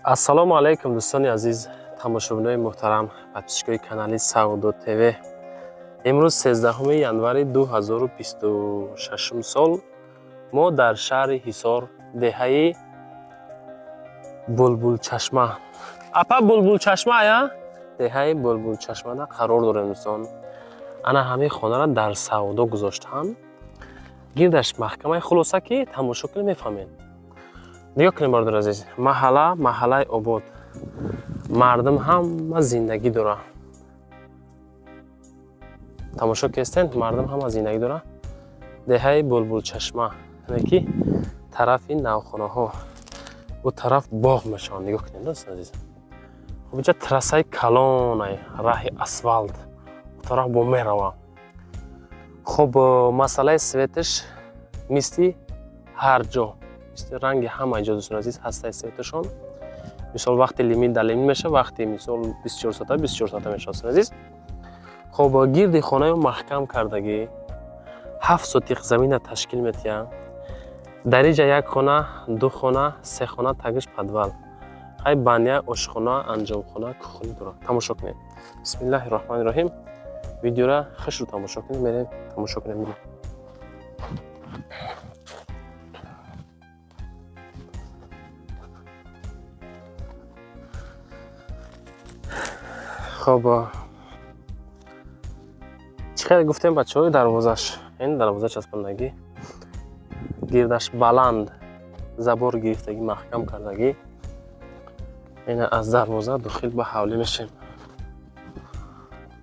Ассалому алайкум, дӯстони азиз, тамошобинои муҳтарам, подписчикои канали Савдо ТВ. Имрӯз 13 январи 2026 сол мо дар шаҳри Ҳисор, деҳаи Булбулчашма. Апа, Булбулчашма ая? Деҳаи Булбулчашмада қарор дорем, дӯстон. Ана ҳамин хонаро дар савдо гузоштаанд. Гирдаш маҳкамаи, хулоса ки тамошо кунед, мефаҳмед. Нигоҳ кунед, бародари азиз, маҳалла маҳаллаи обод, мардум ҳама зиндагӣ дора. Тамошо кестен, мардум ҳама зиндагӣ дора. Деҳаи Булбулчашма, яъне ки тарафи навхонаҳо, бу тараф боғ мешаванд. Нигоҳ кунед, дӯстони азиз. Хуб, инҷа трассаи калонай, раҳи асфалт, у тараф бо мерава. Хуб, масъалаи светаш мисли ҳар ҷо, мисли ранги ҳама ҷо, дӯстони азиз, ҳастаи светашон. Мисол, вақти лимит дар лимит мешавад, вақти мисол 24 соата 24 соата мешавад, дӯстони азиз. Хуб, гирди хонаи маҳкам кардагӣ, 7 сотиқ замина ташкил метиҳад. Дар инҷа як хона, ду хона, се хона, тагиш подвал, хай, баня, ошхона, анҷомхона, кухня дорад. Тамошо кунед. Бисмиллаҳи роҳмани роҳим. Видеора хушрӯ тамошо кунед, мерем тамошо кунем. Хоб, чӣ хеле гуфтем, бачаҳои, дарвозаш, ин дарвоза часпондагӣ, гирдаш баланд забор гирифтагӣ, маҳкам кардагӣ. Ина аз дарвоза дохил ба ҳавлӣ мешем.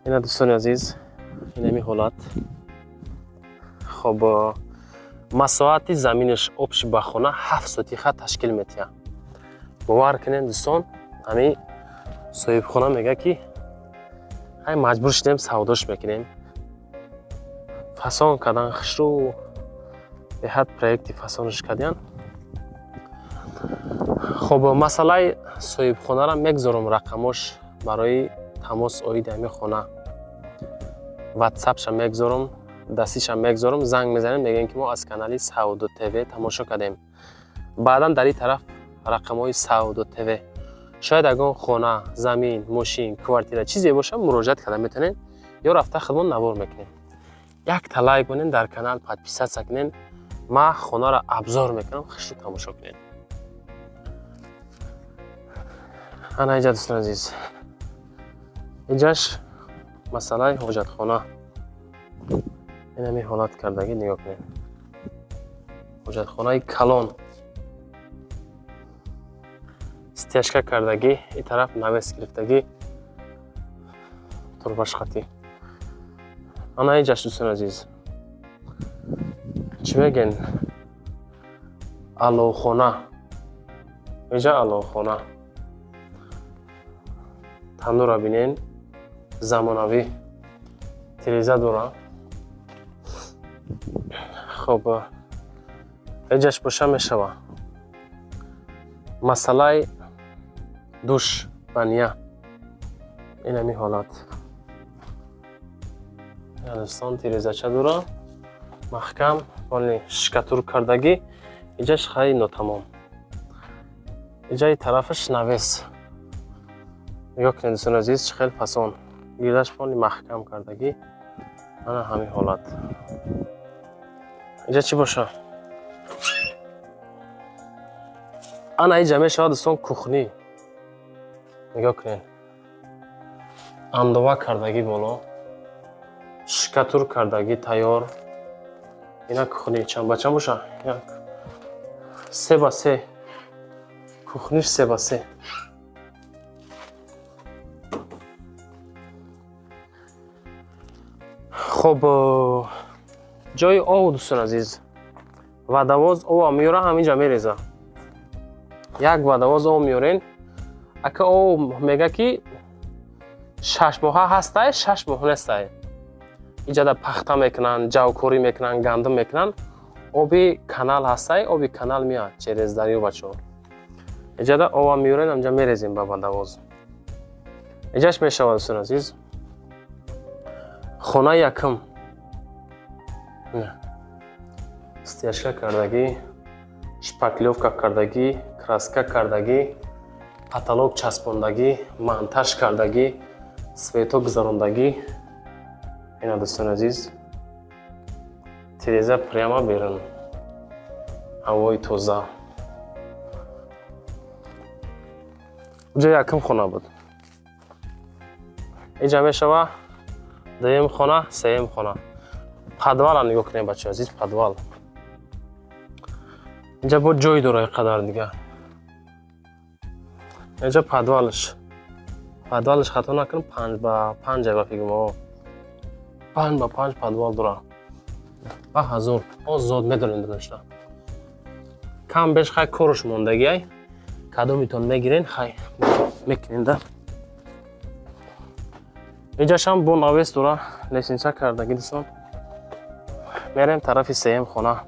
Ина, дӯстони азиз, инами ҳолат. Хоб, масоҳати заминаш общий ба хона 7 сотиха ташкил метиҳад. Бовар кунед, дӯстон, ҳамин соҳибхона мегӯяд, ки ҳай, маҷбур шудем, савдош мекунем. Фасон кардан хушрӯ, беҳад проекти фасонаш кардиян. Хоб, масъалаи соҳибхонаро мегзорам, рақамош барои тамос оиди ҳамин хона, ватсапша мегзорам, дастиша мегзорам. Занг мезанем, мегӯем, ки мо аз канали Савдо ТВ тамошо кардем. Баъдан дар ин тараф рақамҳои Савдо ТВ, шояд ягон хона, замин, мошин, квартира, чизе боша, муроҷиат карда метавонед ё рафта худмон навор мекунем. Якта лайк монед, дар канал подписаться кунед. Ман хонаро обзор мекунам, хушрӯ тамошо кунед. Ана инҷа, дӯстони азиз, инҷаш масъалаи ҳоҷатхона, инами ҳолат кардагӣ. Нигоҳ кунед, ҳоҷатхонаи калон, стяжка кардагӣ, ин тараф навес гирифтагӣ, турбашхатӣ. Ана инҷаш, дӯстони азиз, чӣ мегӯен, аловхона. Инҷа аловхона, танӯра бинен, замонавӣ, тиреза дора. Хоб, инҷаш боша мешава масъалаи душ, баня, инами ҳолат, дӯстон, тирезача дора, маҳкам, полный штукатур кардагӣ. Инҷаш хай нотамом, инҷаи тарафаш навес. Нигоҳ кунед, дӯстони азиз, чӣ хел фасон, гирдаш полный маҳкам кардагӣ. Ана ҳамин ҳолат. Инҷа чӣ боша? Ана инҷа мешавад, дӯстон, кухня. Нигоҳ кунед, андова кардагӣ, боло штукатур кардагӣ, тайёр. Ина кухня чанд ба чанд боша? Як, 3 ба 3 кухниш, 3 ба 3. Хоб, ҷои ов, дӯстони азиз, водовоз ова меёра, ҳаминҷа мереза. Як водовоз ов меёрен, ака. Ов мега, ки 6 моҳа ҳастай, 6 моҳ нестай. Иҷада пахта мекунанд, ҷавкорӣ мекунанд, гандум мекунанд. Оби канал ҳастай, оби канал меяд через дарё, бачаҳо. Иҷада ова меёрен, ҳамҷа мерезем ба водовоз. Иҷаш мешавад, дӯстони азиз, хонаи якум, стяжка кардагӣ, шпаклёвка кардагӣ, краска кардагӣ. Потолок часпондагӣ, монтаж кардагӣ, свето гузарондагӣ. Ина, дӯстони азиз, тиреза прямо берун, ҳавои тоза. Уҷа якум хона буд, инҷа мешава дуюм хона, сеюм хона. Подвала нигоҳ кунем, бачаи азиз, подвал инҷа бо ҷой дора қадар дига. Инҷа подвалш, хато накунам, 5 ба 5 ба фикрам, 5 ба 5 подвал дора. Ба ҳазор озод медонем доништа. Кам беш хай корш мондагиай, кадомитон мегирен, хай мекунем да. Инҷашам бо навес дора, лестница кардагӣ. Дӯстон, мерем тарафи сеюм хона.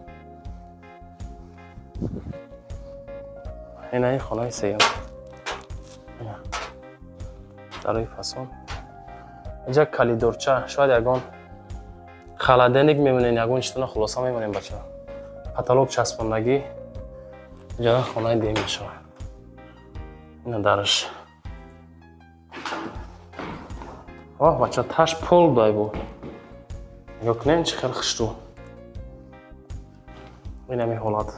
Инаи хонаи сеюм, дарои фасон. Инҷа калидорча, шояд ягон холодильник мемонем, ягон чизтона хулоса мемонем, бача. Потолок часпондагӣ. Инҷа хонаи дуюм мешавад. Ина дараш. Оҳ, бача, таш пол дай бу, нигоҳ кунем, чӣ хел хушрӯ. Инами ҳолат.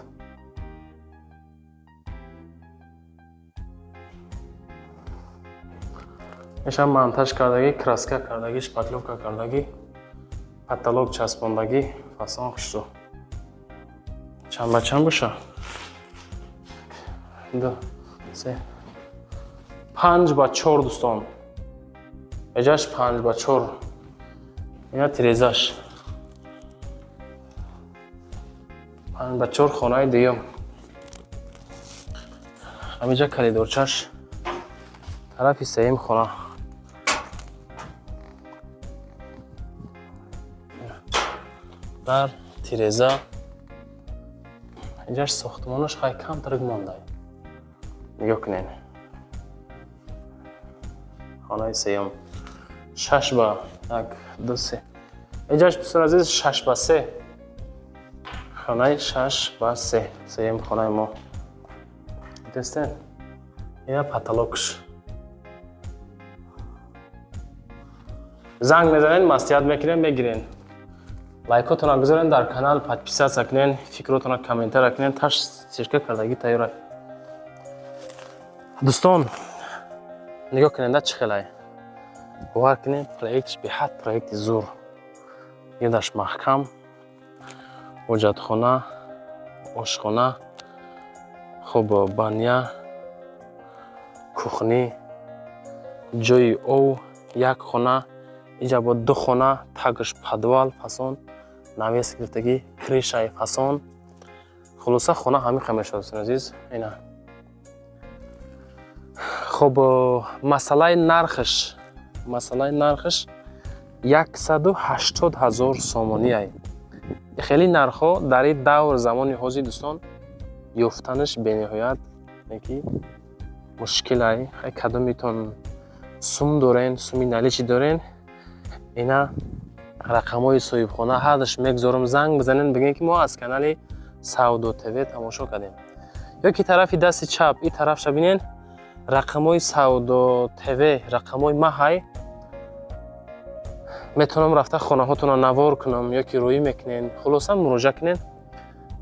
Мешавад монтаж кардагӣ, краска кардагӣ, шпатлёвка кардагӣ, потолок часпондагӣ, фасон хушрӯ. Чанд ба чанд боша? Ду, се, 5 ба 4, дӯстон. Эҷаш 5 ба 4. Ина тирезаш. 5 ба 4, хонаи дуюм. Ҳамиҷа калидорчаш, тарафи сеюм хона. Дар тиреза инҷаш сохтмонаш хай камтарак мондай. Нигоҳ кунед, хонаи сеюм шаш ба як, ду, се. Инҷаш, дӯстони азиз, 6 ба 3, хонаи 6 ба 3, сеюм хонаи мо. Дидестен, ина потолокш. Занг мезанед, маслиҳат мекунем, мегирен. Лайкотона гузорен, дар канал подписаться кунен, фикротона комментария кунен. Таш сирка кардагӣ, тайёра. Дӯстон, нигоҳ кунен да, чӣ хелай. Бовар кунем, проектш беҳад проекти зур. Гирдаш маҳкам, ҳоҷатхона, ошхона, хуб, баня, кухни, ҷои ов, як хона, инҷа бо ду хона, тагш подвал, фасон, навес гирифтагӣ, крышаи фасон. Хулоса, хона ҳамин хел мешавад, дӯстони азиз. Ина, хуб, масъалаи нархш 180 000 сомонӣ. Хеле нархҳо дар ин давр, замони ҳозир, дӯстон, ёфтанаш бениҳоят ки мушкилай. Кадомитон сум дорен, суми наличный дорен, ина рақамҳои соҳибхона ҳардаш мегузорам, занг бизанен, бигӯен, ки мо аз канали Савдо ТВ тамошо кардем. Ё ки тарафи дасти чап ин тарафша бинен, рақамҳои Савдо ТВ, рақамҳои маҳай. Метавонам рафта хонаҳотонро навор кунам ё ки рӯӣ мекунен. Хулоса, муроҷиа кунен.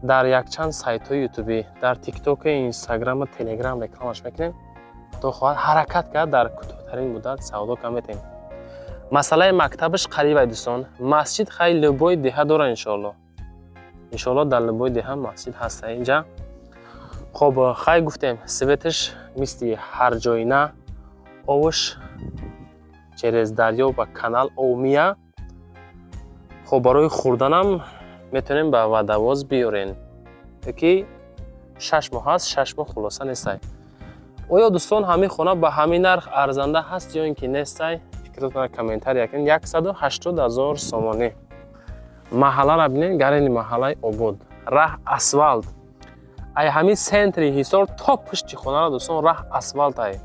Дар якчанд сайтҳои ютубӣ, дар Тиктоку, Инстаграму Телеграм рекламаш мекунем. Худо хоҳад, ҳаракат кард, дар кӯтоҳтарин муддат савдо кам метем. Масъалаи мактабаш қарибай, дӯстон. Масҷид хай любой деҳа дора, иншоалло. Иншоалло, дар любой деҳа масҷид ҳаста инҷа. Хоб, хай гуфтем, светаш мисли ҳарҷоина, овш через дарё ба канал ов мия. Хоб, барои хӯрданам метавонем ба водовоз биёрен. Ки 6 моҳ ҳаст, 6 моҳ хулоса нестай. Оё, дӯстон, ҳамин хона ба ҳамин нарх арзанда ҳаст ё ин ки нестай? Фикротона комментария кунед. 180 000 сомонӣ. Маҳалларо бинед, гарени маҳаллаи обод, раҳ асфалт. Ай ҳамин центри Ҳисор то пушти хонаро, дӯстон, раҳ асфалт ай.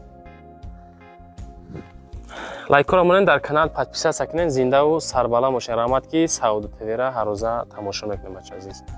Лайкҳоро монед, дар канал подписаться кунед. Зиндаву сарбаланд бошед. Раҳмат, ки Савдо ТВра ҳаррӯза тамошо мекунед, бача азиз.